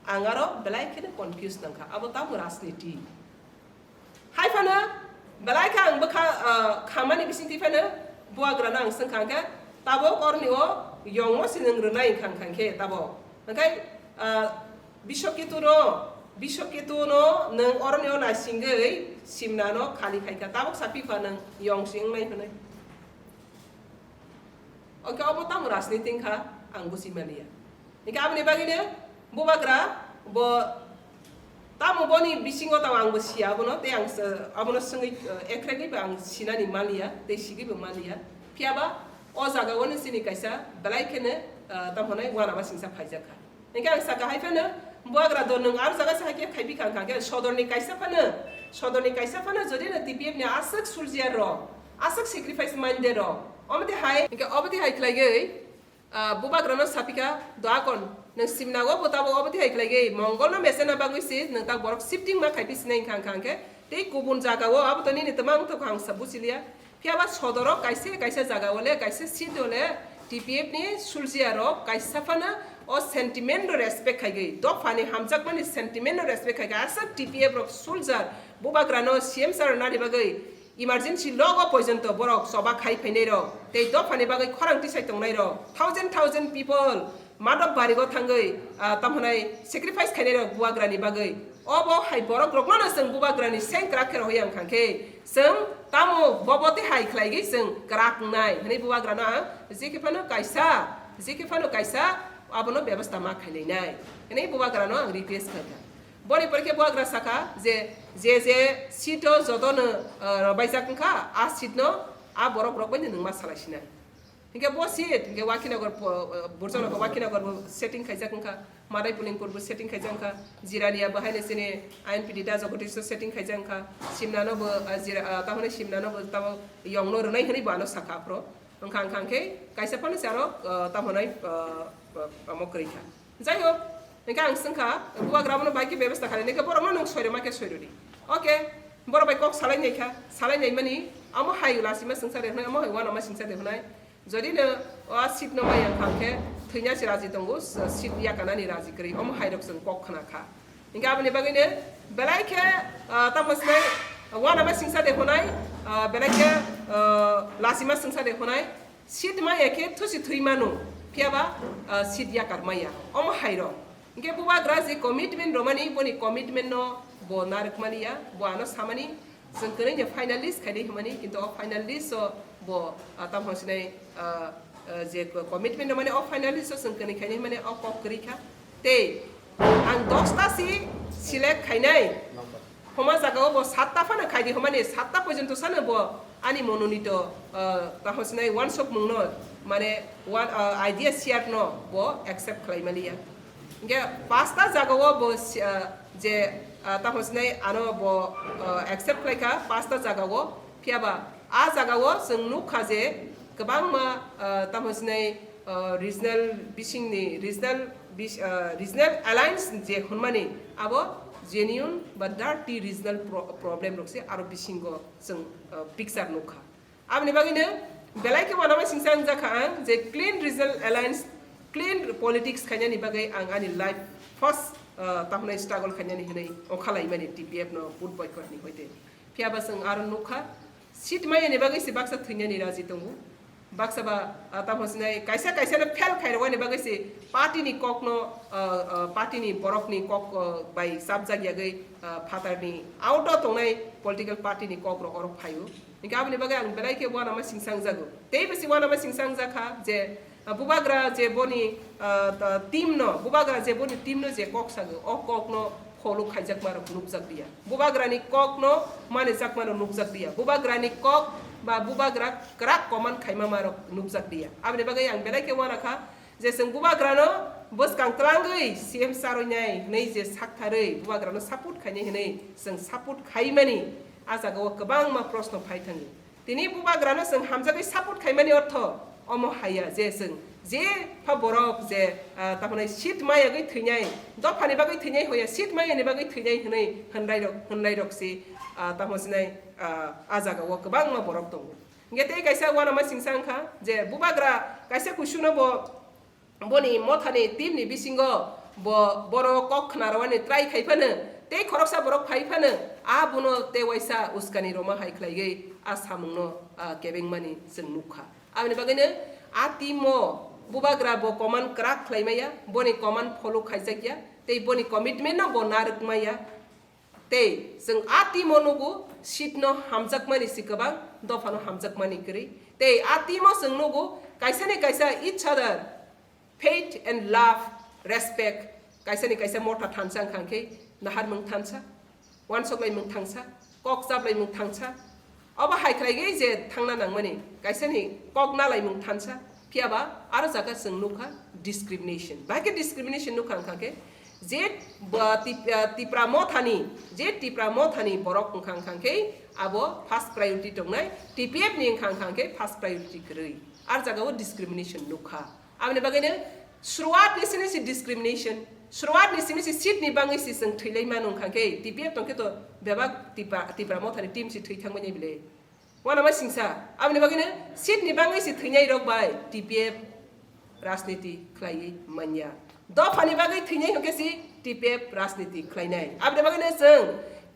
Ang aro belai kheno confuse nangkha, abo tamo rajniti? Hai phano belai khe ang bwkha, ah, khamani bisingtwi phano buagrano ang swngkha hwnkhe, tabok oroni o yongmo se nwng rwnai wngkha, wngkha khe tabok. Hwnkhe, ah, Biswaketu no, Biswaketu no nwng oroni o naisingwi simnano khali khaikha, tabok sapikha nwng yong se wngnai hwnwi. Oke, obo tamo rajniti wngkha, ang buji maliya. Hingke aboni bagwino bubagra bo tamo boni bisingo tamo ang bo siya abono, tei ang se-, abono swngwi, eh, ekregwi bo ang sinani maliya, tei sigwi bo maliya. Phiyaba o jaga o no chini kaisa belai kheno, eh, tamo hwnai uanama singsa phaijakha. Hingke ang saka hai phano, buagra do nwng aro jaga se hai khe khaibi kha, wngkha khe sodorni kaisa phano, sodorni kaisa phano jodi no T P F ni aswk soldier rok, aswk sacrifice mande rok, omo twi hai, hingke obo twi hai khlaigwi, ah, bubagrano sapikha, "Doakon, nwng simnago bo tabok obo twi hai khlaigwi, Mongolno mesena bagwi se nwng tak borok shifting ma khaipi sinai," wngkha, wngkha khe tei kubun jagao abo to nini twmang wngtokha ang sa buchiliya. Phiyaba sodoro kaisa kaisa jaga o le, kaisa seat o le T P F ni soldier rok kaisa phano o sentiment no respect khaigwi, dophani hamjakmani sentiment no respect khaigwi, aswk T P F rok soldier bubagrano C M sir nani bagwi emergency logo poijonto borok choba khai phainai rok, tei dophani bagwi khorang tisai tongnai rok, thousand thousand people Madhab Barigo thangwi, ah, tamo hwnai sacrifice khainai rok buagrani bagwi. Obo hai borok rokno no chwng bubagrani seng kwrak khe rohoi ang kha khe, chwng tamo bobo tei hai khlaigwi chwng kwrak wngnai hwnwi bubagrano ang je khe phano kaisa, je khe phano kaisa abono bebostha ma khailainai hwnwi bubagrano ang request kha kha. Boni pore khe buagra sakha je, je je seat o joto no, ah, robaijak wngkha, a seat no a borok rok bai no nwng ma salai sinai. Hingke bo seat, hingke Wakhinagar po-, Burjanagar Wakhinagar bo setting khaijak wngkha, Madai Pulingpur bo setting khaijak wngkha, Jirania bo haino chini I N P T da Jagadish setting khaijak wngkha, Simna no bo, ah, Jira-, ah, tamoni Simna no bo tamo yong no rwnai hwnwi bo ano sakha aphro. Wngkha, wngkha khe kaisa phano se aro, ah, tamo hwnai, ah, ah, omo kwrwi kha. Jai hok, hwnkhe ang swngkha, bubagra abono bai khe bebasta khainai khe borokno nwng soirwma khe soirwdi. Okay, borok bai kok salai nai kha, salai nai mani, omo hai lasima swngsa de hwnai, omo hai uanama swngsa de hwnai. Jodi no o seat no maya wngkha khe thwina se raji tongo, seat yakanani raji kwrwi, omo hai rok chwng kok khna kha. Hingke aboni bagwi no belai khe, ah, tamo sinai, uanama singsa de honai, ah, belai khe, ah, lasima singsa de honai, seat maya khe thusi thwi mano, phiya ba, ah, seat yakar maya, omo hai rok. Hingke bubagra je commitment romani, boni commitment no bo narwk mani ya, bo ano samani, chwng kwrwi ni finalist khainai hwnmani, kintu o finalist o bo, ah, tamo sinai, ah, ah, je commitment romani o finalist o chwng kwrwi khainai hwnmani o kok kwrwi kha. Tei ang dosta si select khainai. Homa jaga o bo satta phano khaidi, homa ni satta porjonto sano bo ani mononito, ah, tamo sinai wansok mungno, mane one, ah, idea share no bo accept khlai maliya. Hingke pasta jaga o bo si-, ah, je, ah, tamo sinai ano bo, ah, accept khlai kha pasta jaga o, phiya ba a jaga o chwng nuk kha je kwbangma, ah, tamo sinai, ah, regional bising ni regional bis-, ah, regional alliance je hwnmani abo genuine ba dirty regional pro-, problem rok se aro bisingo chwng, ah, picture nuk kha. Aboni bagwi no belai khe uanama singsa wngjakha ang je clean regional alliance, clean politics khainani bagwi ang ani life first, ah, tamo hwnai struggle khainani hwnwi ongkhalaimani T P F no vote boycott ni hoite. Phiya ba chwng aro nukha, seat maya ni bagwi se baksa thwinani raji tongo. Baksa ba, ah, tamo sinai kaisa kaisa no fail khairokani bagwi se party ni kok no, ah, ah, party ni borok ni kok, ah, bai chapjak yagwi, ah, phatar ni out o tongnai political party ni kok rok oro phaio. Hingke aboni bagwi ang belai khe uanama singsa wngjago. Tei bisi uanama singsa wngjakha je, ah, bubagra je boni, ah, ta-, team no, bubagra je boni team no je kok sago, o kok no follow khaijakma rok nukjak liya. Bubagra ni kok no manijakma rok nukjak liya. Bubagra ni kok ba bubagra kwrak command khaima ma rok nukjak liya. Aboni bagwi ang belai khe uanakha je chwng bubagra no bwskang twlangwi C M charwi nai hwnwi je saktharwi bubagra no support khainai hwnwi chwng support khaimani. A jaga o kwbangma proshno phai thango. Tini bubagrano chwng hamjagwi support khaimani ortho omo haiya je chwng je pha borok je, ah, tamo hwnwi seat mayagwi thwinai, dophani bagwi thwinai hoya, seat mayani bagwi thwinai hwnwi hwnlairok, hwnlairok se, ah, tamo sinai, ah, a jaga o kwbangma borok tongo. Hingke tei kaisa uanama singsa wngkha je bubagra kaisa kusuno bo boni mothani team ni bisingo bo, boro kok khna rwani try khai phano, tei khoroksa borok phai phano, a bono tei waisa uskani rwma hai khlaigwi a samungno, ah, kebengmani chwng nukha. Aboni bagwino a team o bubagra bo command kwrak khlai maya, boni command follow khaijak ya, tei boni commitment no bo narwk maya. Tei chwng a team o nugo, seat no hamjakmani si kwbang, dopha no hamjakmani kwrwi. Tei a team o chwng nugo, kaisa ni kaisa each other, faith and love, respect, kaisa ni kaisa motha thansa wngkha khe, naharmung thansa, uansoklaimung thansa, kok chaplaimung thansa, obo hai khlaigwi je thangna nangmani, kaisa ni kok nalaimung thansa, phiya ba aro jaga chwng nukha discrimination. Bahai khe discrimination nukha wngkha khe, je ba Tip-, ah, Tipra mothani, je Tipra mothani borok wngkha wngkha khe abo first priority tongnai, T P F ni wngkha wngkha khe first priority kwrwi. Ar jaga o discrimination nukha. Aboni bagwi no suruat ni sini si discrimination, suruat ni sini si seat ni bangwi si chwng thwilai mano wngkha khe, T P F tong khe to bebak Tipra, Tipra mothani team si thwi thangmani bile. Uanama singsa, aboni bagwino seat ni bangwi si thwinai rok bai T P F rajniti khlaiwi manya. Dophani bagwi thwinai hwnkhe si T P F rajniti khlainai. Aboni bagwino chwng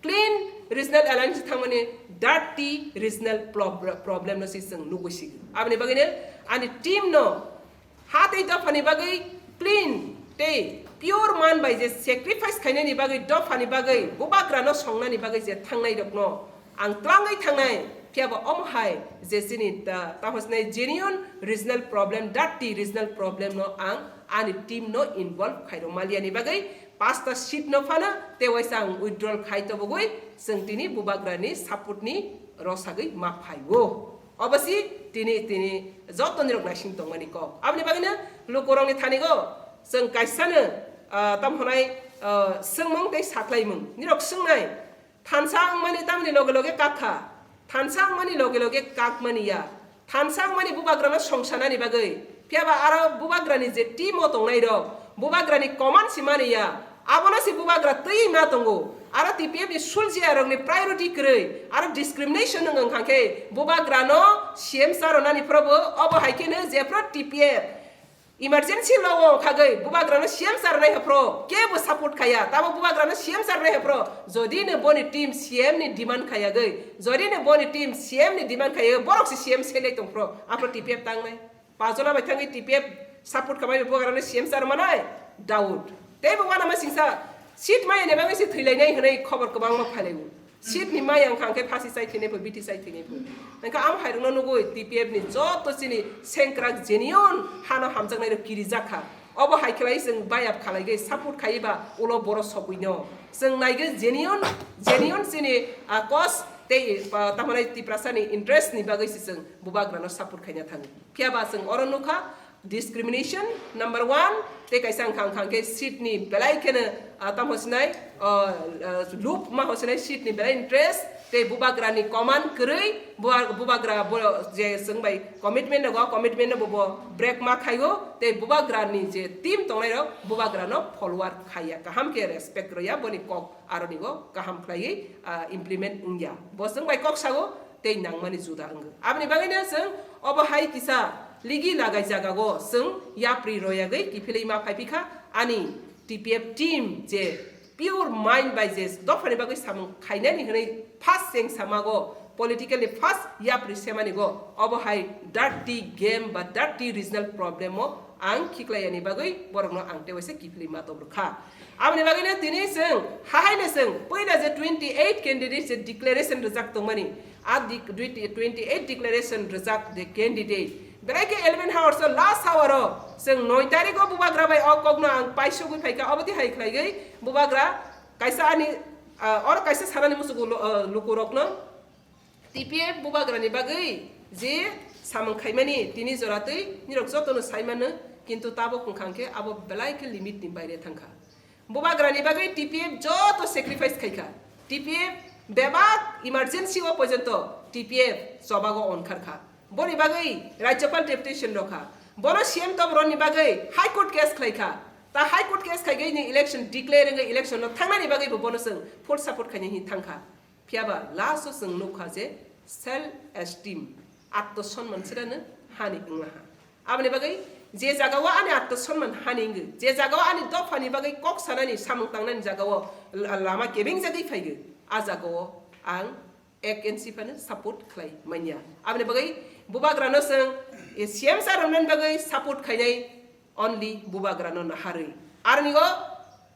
clean regional alliance thangmani dirty regional prob-, problem no si chwng nugwi sigo. Aboni bagwino ani team no ha tei dophani bagwi clean tei pure man bai je sacrifice khainani bagwi, dophani bagwi, bubagrano songnani bagwi je thangnai rokno ang twlangwi thangnai, phiya ba omo hai je chini ta-, tamo sinai genuine regional problem, dirty regional problem no ang ani team no involve khairok maliani bagwi pasta seat no phano tei waisa ang withdrawal khai tobogwi chwng tini bubagrani support ni rosagwi ma phaio. Obosi tini, tini joto nirok naising tongmani kok. Aboni bagwino lukurokni thanigo chwng kaisano, ah, tamo hwnai, ah, swngmung tei saklaimung. Nirok swngnai, thansa wngmani tamni loge loge kakha, thansa wngmani loge loge kakmani ya. Thansa wngmani bubagrano songsanani bagwi. Phiya ba aro bubagrani je team o tongnai rok, bubagrani command si mani ya, abono si bubagra twi ma tongo. Aro T P F ni suljiya rokni priority kwrwi, aro discrimination wng wng kha khe bubagrano C M sa rwnani phorobo obo hai kheno jephru T P F emergency law o khagwi bubagrano C M sa rwnai haphro kebo support khaya, tamo bubagrano C M sa rwnai haphro jodi no boni team C M ni demand khayagwi, jodi no boni team C M ni demand khayagwi borok se C M selai tongphro aphro T P F tangnai. Pajona bai thangwi T P F support khamai bubagrano C M sa rwmanai? Doubt. Teibo uanama singsa seat maya ni bagwi se thwilainai hwnwi khobor kwbangma phailaio. Seat ni maya wngkha hwnkhe phasi chai thwinai pho, bithi chai thwinai pho. Hwnkhe amo hairokno nugwi T P F ni joto chini sengkrak genuine hano hamjaknai rok kirijak kha. Obo hai khlai chwng bayap khalai gwi support khaiba ulo boro sogwi no. Chwng nai gwi genuine, genuine chini, ah, cause tei, ah, tamani Tiprasa ni interest ni bagwi se chwng bubagrano support khaina thango. Phiya ba chwng oro nukha, discrimination number one, tei kaisa wngkha, wngkha khe seat ni belai kheno, ah, tamo sinai, ah, ah, loop ma ho sinai seat ni belai interest, tei bubagra ni command kwrwi, buba-, bubagra bo je chwng bai commitment rogo, commitment no bo, bo break ma khaio, tei bubagra ni je team tongnai rok bubagra no follower khaiya, kaham khe respect rwya, boni kok aroni go kaham khlaiwi, ah, implement wngya. Bo chwng bai kok sago, tei nangmani juda wngwi. Aboni bagwino chwng obo hai kisa ligi lagai jagao chwng yapri royagwi kiphilwi ma phaiphikha ani T P F team je pure mind bai je dophani bagwi samung khainani hwnwi first cheng samago politically first yapri semani go obo hai dirty game ba dirty regional problem o ang khiklaiyani bagwi borokno ang tewaisa kiphilwi ma tobrwkha. Aboni bagwino tini chwng hahaino chwng puila je twenty eight candidate je declaration rwjak tongmani, a dik-, dui-, twenty eight declaration rwjak je candidate. Belai khe eleven hours o last hour o chwng noi tarikh o bubagra bai o kokno ang paisogwi phaikha, obo twi hai khlaigwi bubagra kaisa ani, ah, oro kaisa sanani muchungo lo-, ah, lukurokno T P F bubagrani bagwi je samung khaimani tini jora twi nirok jotono sai mano, kintu tabuk wngkha hwnkhe abo belai khe limit ni baire thangkha. Bubagrani bagwi T P F joto sacrifice khaikha. T P F bebak emergency o porjonto T P F chobago onkharkha. Boni bagwi Rajyapal deputation rokha. Bono C M tobroni bagwi High Court case khlaikha. Ta High Court case khaigwi ni election declare wngwi election no thangnani bagwi bo bono chwng full support khainai hin thangkha. Phiya ba last o chwng nukha je self esteem, atto sonman sirano hani wnglaha. Aboni bagwi je jaga o ani atto sonman hani wngwi, je jaga o ani dophani bagwi kok sanani samung tangnani jaga o la-, lama kebeng jagwi phaigwi, a jaga o ang ek inch phano support khlai manya. Aboni bagwi bubagrano chwng, eh, C M sa rwnani bagwi support khainai only bubagrano naharwi. Aroni o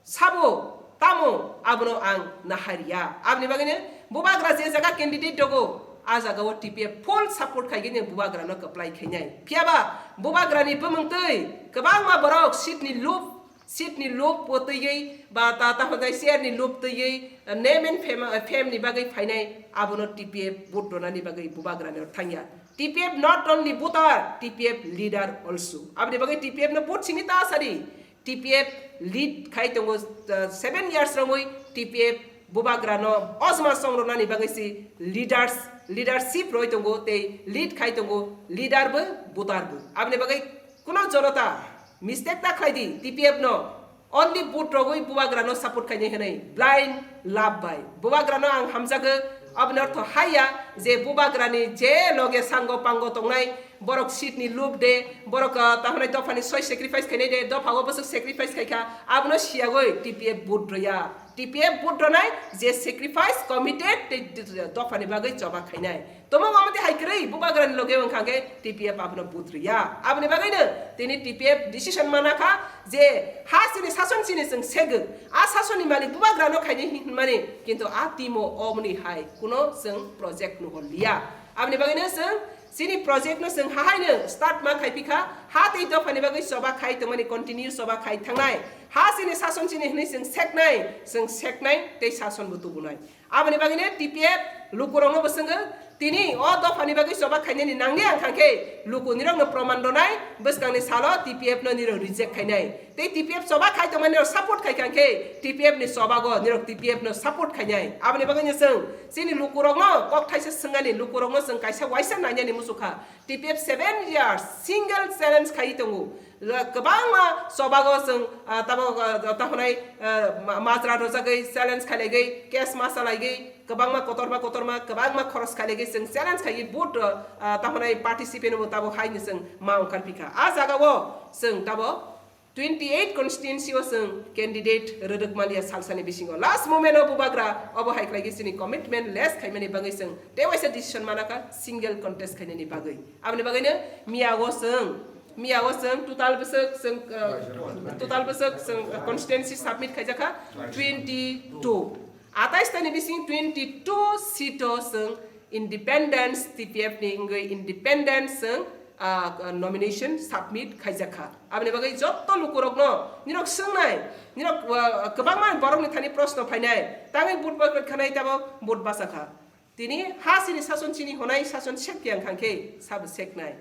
sabo tamo abono ang nahariya. Aboni bagwino bubagra je jaga candidate dogo, a jaga o T P F full support khaigini bubagrano kwplai khainai. Phiya ba bubagrani bumung twi kwbangma borok seat ni lob, seat ni lob o twiwi ba ta, ta hwnjai chair ni lob twiwi, name and fame, fame ni bagwi phainai, abono T P F vote ronani bagwi bubagrani thangya. T P F not only voter, T P F leader also. Aboni bagwi T P F no vote sini ta sadi. T P F lead khai tongo, uh, seven years romwi T P F bubagrano ojma songrwnani bagwi si leaders, leadership roi tongo tei lead khai tongo leader bo voter bo. Aboni bagwi kuno jonota mistake ta khlai di T P F no. Only vote rogwi bubagrano support khainai hwnwi blind love bai. Bubagrano ang hamjago, aboni ortho haiya je bubagrani je loge sango pango tongnai, borok seat ni lob de, borok, ah, tahonai dophani soi sacrifice khainai de, dopha o bwswk sacrifice khaikha, abono siyagwi T P F vote rwya. T P F vote rwnai je sacrifice committed tei dophani bagwi choba khainai. Tomo mamati hai kwrwi bubagrani loge wngkha khe T P F abono vote rwya. Aboni bagwino tini T P F decision mana kha je ha chini sason chini chwng segwk. A sasonni malik bubagrano khainai hin-, hinmani, kintu a timo omoni hai kuno chwng project nuhor liya. Aboni bagwino chwng chini project no chwng hahaino start ma khai pikha, ha tei dophani bagwi choba khai tongmani continue choba khai thangnai. Ha chini sason chini hinwi chwng seknai, chwng seknai tei sason bo tubunai. Aboni bagwino T P F lukurokno bo swngwi, Tini o dophani bagwi choba khainani nangya wngkha khe luku nirokno proman rwnai, bwskangni salo T P F no nirok reject khainai. Tei T P F choba khai tongmani rok support khai kha khe T P F ni chobago nirok T P F no support khainai. Aboni bagwino chwng chini lukurokno kok thaisa swngani, lukurokno chwng kaisa waisa nainani muchukha. T P F seven years single challenge khai tongo. Kwbangma chobago chwng, ah, tabo, ah, tamo hwnai, ah, ma-, majra rwjagwi challenge khailaigwi, case ma chalaigwi, kwbangma kotorma kotorma kwbangma khoros khailaigwi chwng challenge khaiwi vote, ah, tamo hwnai participant bo tabo haino chwng ma wngkar phikha. A jagao chwng tabo twenty eight constituency o chwng candidate rwrwk manliya salsani bisingo. Last moment o bubagra obo hai khlaigwi chini commitment less khaimani bagwi chwng tei waisa decision manakha single contest khainani bagwi. Aboni bagwino miyago chwng Miya o chwng total bwswk chwng, uh, total bwswk chwng, uh, constituency submit khaijakha twenty two. Atais tani bising twenty two seat o chwng independence T P F ni wngwi independence chwng, uh, nomination submit khaijakha. Aboni bagwi jotto lukurokno nirok swngnai, nirok, uh, kwbangma borokni thani proshno phainai, tangwi vote baikwt khanai tabo vote bachakha. Tini ha chini sason chini honai sason sek yang khangkhe sabo seknai.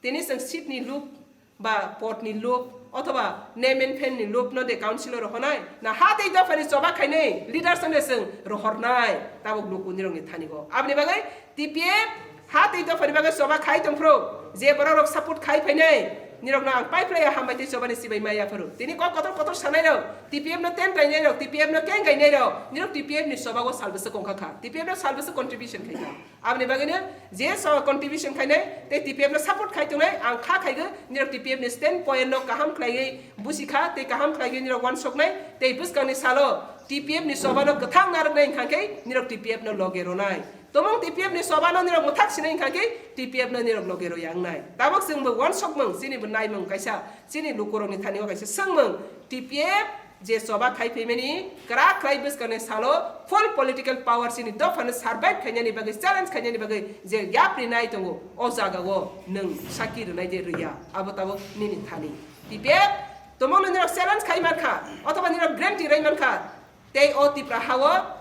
Tini chwng seat ni lob ba pod ni lob othoba name and fame ni lob no de councilor rok honai na ha tei dopha ni choba khainai leaders no de chwng rohornai tabuk luku nirok ni thani go. Aboni bagwi T P F ha tei dopha ni bagwi choba khai tong phuru je borok rok support khai phainai nirok no ang pai phlai ya hambai tei choba ni sibai maya phuru. Tini kok kotor kotor sanai rok T P F no ten rainai rok T P F no keng gainai rok nirok T P F ni choba go sal bwswk kong kha kha T P F no sal bwswk contribution khai kha. Aboni bagwino je so contribution khainai tei T P F no support khai tongnai ang kha khaigo nirok T P F ni stand point no kaham khlaiwi busi kha tei kaham khlaiwi nirok wansoknai tei bwskangni salo T P F ni choba no kwthang narwknai wngkha khe nirok T P F no loge ronai. Tomong T P F ni choba no nirok mwthak sinai wngkha khe T P F no nirok loge roya wngnai. Tabok chwng bo wansokmung chini bo naimung kaisa chini lukurok ni thani o kaisa swngmung T P F je choba khai phaimani kwrak khlai bwskangni salo full political power chini dophano survive khainani bagwi challenge khainani bagwi je yapri nai tongo o jagao nwng saki rwnai de rwya abo tabok nini thani. T P F tomongno nirok challenge khai mankha othoba nirok guarantee rai mankha tei o Tipra hao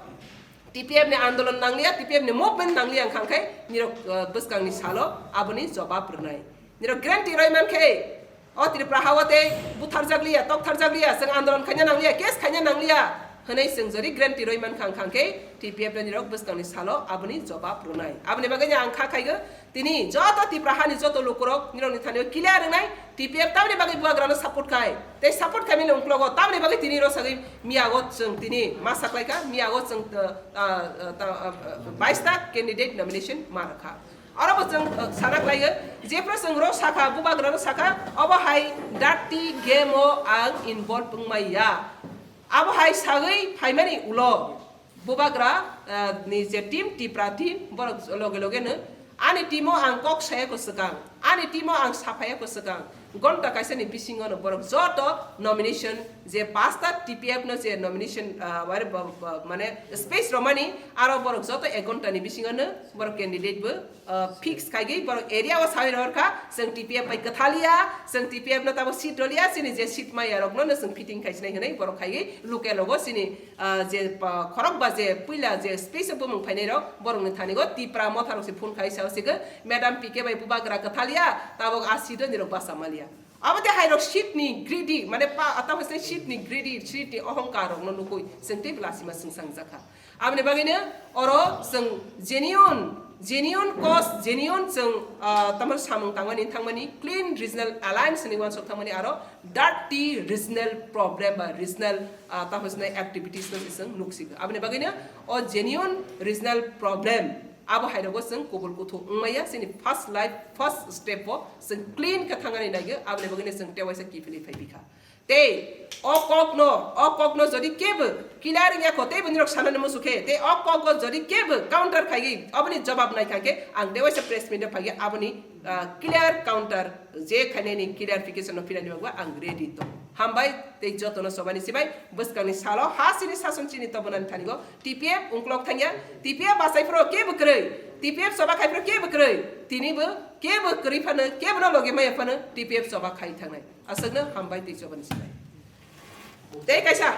T P F ni andolon nangliya T P F ni movement nangliya wngkha khe nirok, uh, bwskangni salo aboni jobab rwnai. Nirok guarantee roi mankhe, o Tripura hao tei butharjakliya, toktharjakliya, chwng andolon khaina nangliya, case khaina nangliya, hwnwi chwng jodi guarantee roi mankha, wngkha khe T P F nirok bwskangni salo aboni jobab rwnai. Aboni bagwi ang kha khaigo, tini joto Tripura hani joto lukurok nirokni thani o clear wngnai, T P F tamni bagwi bubagrano support khai, tei support khaimani uklogo tamni bagwi tini rw sagwi miyago chwng tini ma saklaikha, miyago chwng, uh, uh, uh, ta-, uh, uh, bais ta candidate nomination ma rwkha. Oro bo chwng, uh, sana khlaio, jephru chwng rw sakha, bubagrano sakha, obo hai dirty game o ang involve wngmaya. Abo hai sagwi phaimani ulo bubagra, uh, ni je team, Tipra team, borok loge loge no ani team o ang kok saya ko swkang, ani team o ang saphaya ko swkang, gonta kaisa ni bisingo no borok joto nomination je pasta T P F no je nomination, uh, wari bo-, bo-, mane space romani aro borok joto ek gonta ni bisingo no borok candidate bo, uh, fix khaigwi borok area o sawi rohor kha, chwng T P F bai kwthaliya, chwng T P F no tabo seat roliya, chini je seat maya rokno no chwng fitting khaisinai hwnwi borok khaigwi local rogo chini, uh, je, uh, khorok ba je puila je space o bumung phainai rok borokni thani go Tipra motha rok se phone khai sao se go, "Madam P K bai bubagra kwthaliya, tabok a seat o nirok basa maliya." Abo tei hai rok seat ni greedy, mane pa, tamo se seat ni greedy, seat ni ohongkar rokno nugwi chwng tei bwla sima swngchang jakha. Aboni bagwino oro chwng genuine, genuine cause, genuine chwng, ah, tamo samung tangmani, thangmani, clean regional alliance ni uansuk thangmani, aro dirty regional problem ba regional, ah, tamo se activities no se chwng nuksik. Aboni bagwino o genuine regional problem abo hai rogo chwng kubul kuthu wngmaya, chini first life, first step o chwng clean khe thangani naigo, aboni bagwino chwng tewaisa kiphilwi phai bikha. Tei o kokno, o kokno jodi kebo clear wngya kho, tei bo nirok sanani musu khe, tei o kogo jodi kebo counter khaigwi, aboni jobab nai thang khe, ang tewaisa press meet o phaiwi aboni, ah, clear counter je khainani clarification no phinani bagwi ang ready tong. Hambai tei jotono chobani sibai bwskangni salo ha chini sason chini tobonani thani go T P F ungklok thangya, T P F bachai phro kebo kwrwi, T P F choba khai phro kebo kwrwi, tini bo kebo kwrwi phano, kebo no logi maya phano T P F choba khai thangnai. Aswkno hambai tei chobani sinai. Tei kaisa.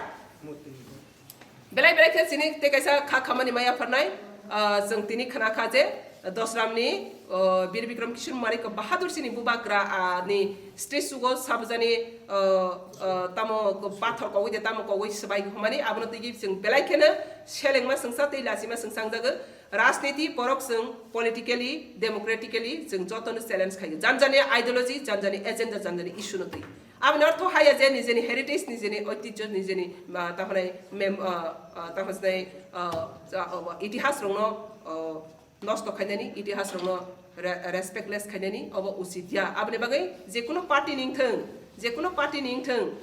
Belai belai khe chini tei kaisa kha khamani maya pharnai, ah, chwng tini khna kha je, Dosramni, o, Bir Bikram Kishore Manik Bahadur sini bubagra, a, ni stage sugo sabjani, o, o, tamo pathor kogwi de tamo kogwi swbai humani abono tigi chwng belai kheno selengma swngsa tei lachima swngsa wngjago. Rajniti borok chwng politically, democratically chwng jotono challenge khaio. Janjani ideology, janjani agenda, janjani issue no twi. Aboni ortho haya je nijeni heritage, nijeni oitijjo, nijeni, ah, tahonai mem-, ah, ah, tahonai, ah, ja-, ah, itihas rokno, ah, nosto khainani, itihas rokno re-, respectless khainani obo usit ya. Aboni bagwi jekunu party ni wngthung, jekunu party ni wngthung,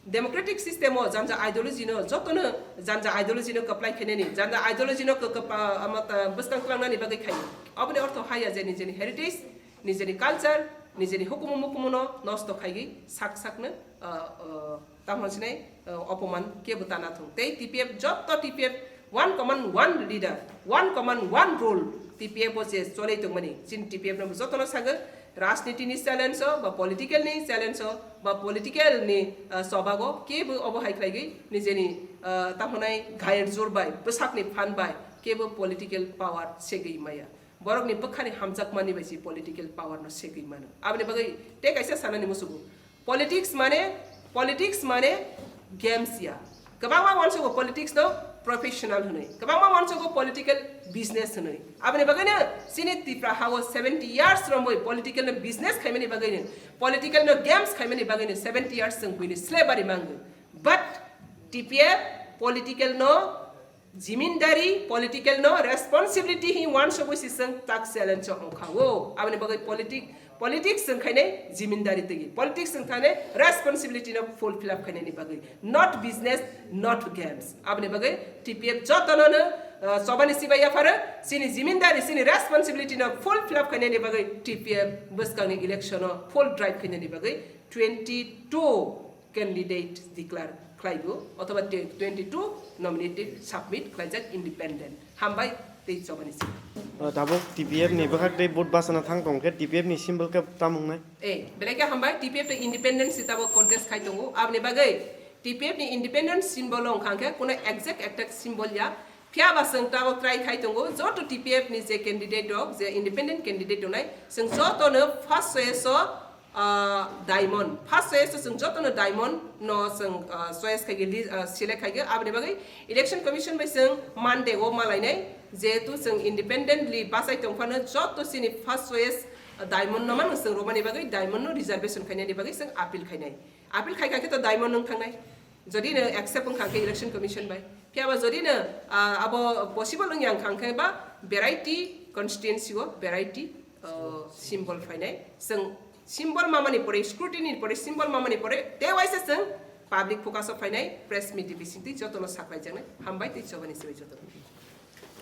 democratic system o janja ideology no jotono janja ideology no kwplai khainani, janja ideology no kw-, kwpa-, ama ta bwskang tlangnani bagwi khaio. Aboni ortho haya je nijeni heritage, nijeni culture, nijeni hukumu mukumu no nosto khaigwi sak sakno, ah, ah, tamo sinai, ah, opoman kebo tana thung. Tei T P F joto T P F one command, one leader, one command, one rule T P F o je cholai tongmani. Chini T P F no jotono sago, rajniti ni challenge o, ba political ni challenge o, ba political ni, ah, sobago kebo obo hai khlaigwi nijeni, ah, tahonai gayar jor bai, bwsakni phan bai kebo political power segwi maya. Borokni bwkhani hamjakmani bai se political power no segwi mano. Aboni bagwi tei kaisa sanani musugo. Politics mane, politics mane games ya. Kwbangma uansugo politics no professional hwnwi. Kwbangma uansugo political business hwnwi. Aboni bagwino chini Tipra hao seventy years romwi political no business khaimani bagwino, political no games khaimani bagwino seventy years chwng buini slavery mango. But T P F political no jimindari, political no responsibility hi uansugwi si chwng tak challenge o wngkha o. Aboni bagwi politic-, politics chwng khainai jimindari twi. Politics chwng thanai responsibility no fulfill up khainani bagwi. Not business, not games. Aboni bagwi T P F jotono no, uh, chobani sibai yapharo, chini jimindari, chini responsibility no fulfill up khainani bagwi T P F bwskangni election o full drive khainani bagwi twenty two candidate declare khlaigo, othoba twe-, twenty two nominated submit khlaijak independent. Hambai tei chobani si. O, tabuk T P F ni bwkhak tei vote bachana thang tong khe T P F ni symbol khe tamo wngnai? Eh, belai khe hambai, T P F tei independent si tabuk contest khai tongo. Aboni bagwi T P F ni independent symbol wngkha khe kuno exact ekta symbol ya. Phiya ba chwng tabuk try khai tongo, joto T P F ni je candidate rok, je independent candidate tongnai, chwng jotono first choice o, ah, diamond. First choice o chwng jotono diamond no chwng, ah, choice khai, ah, select khai. Aboni bagwi election commission bai chwng Monday o malainai, jehetu chwng independently bachai tongphano joto chini first choice, ah, diamond no mano chwng romani bagwi diamond no reservation khainani bagwi chwng appeal khainai. Appeal khai khai khe to diamond wng thangnai. Jodi no accept wngkha khe election commission bai. Phiya ba jodi no, ah, abo possible wngya wngkha khe ba variety constituency o variety, ah, symbol phainai. Chwng symbol mamani pore, scrutiny ni pore, symbol mamani pore, tei waisa chwng public focus o phainai, press meet ni bisingtwi jotono saklaijaknai. Hambai tei chobani sibai jotono.